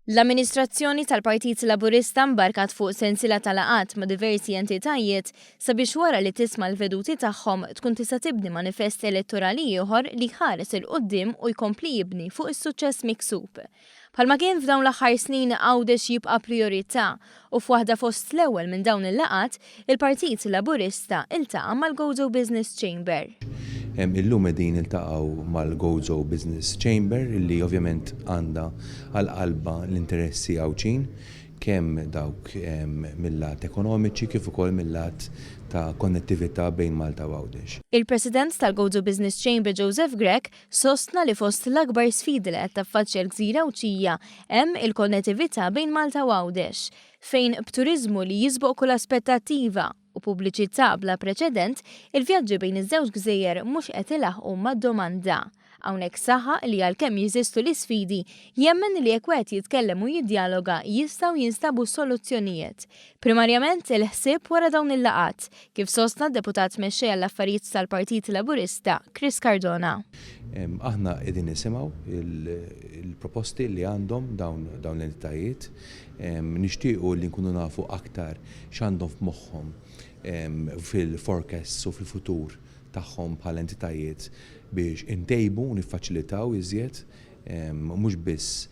L-amministrazzjoni tal-Partit Laburista mbarkat fuq sensiela ta' laqgħat ma' diversi entitajiet sabiex wara li tisma' l-veduti tagħhom tkun tista' tibni manifest elettorali ieħor li jħares 'il quddiem u jkompli jibni fuq is-suċċess miksub. Bħalma kien f'dawn l-aħħar snin Għawdex jibqa' prijorità u f'waħda fost l-ewwel minn dawn il-laqgħat, il-Partit Laburista ltaqa' mal-Gozo Business Chamber. Illum qegħdin niltaqgħu mal-Gozo Business Chamber li ovvjament għandha għal qalbha l-interessi Għawdxin, kemm dawk mil-lat ekonomiċi kif ukoll mil-lat ta' konnettività bejn Malta u Għawdex. Il-President tal-Gozo Business Chamber Joseph Grech Sostna li fost l-akbar sfidi li qed taffaċċja l-gżira Għawdxija hemm il-konnettività bejn Malta u Għawdex, fejn b'turiżmu li jisboq kull aspettattiva u pubbliċità bla preċedent, il-vjaġġi bejn iż-żewġ gżejjer mhux qed ilaħħqu mad-domanda. Hawnhekk saħaq li għalkemm jeżistu l-isfidi, jemmen li jekk wieħed jitkellem u jiddjaloga jistgħu jinstabu soluzzjonijiet. Primarjament il-ħsieb wara dawn il-laqgħat, kif sostna d-Deputat Mexxej għall-Affarijiet tal-Partit Laburista, Chris Cardona. Aħna qegħdin nisimgħu l-proposti li għandhom dawn l-entitajiet. Nixtiequ li nkunu nafu aktar x'għandhom f'moħħhom fil-forecasts u fil-futur tagħhom bħala entitajiet biex intejbu u niffaċilitaw iżjed mhux biss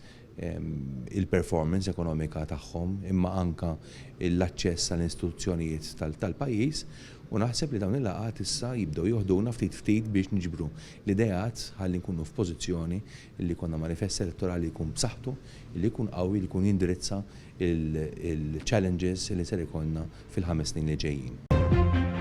il-performance ekonomika tagħhom imma anke l-aċċess għall-istituzzjonijiet tal-pajjiż u naħseb li dawn il-laqgħat issa jibdew joħduna ftit ftit biex niġbru l-ideat ħalli nkunu f'pożizzjoni li jkollna manifest elettorali li jkun b'saħħtu, li jkun qawwi, li jkun jindirizza l-challenges li ser ikollna fil-ħames snin li ġejjin.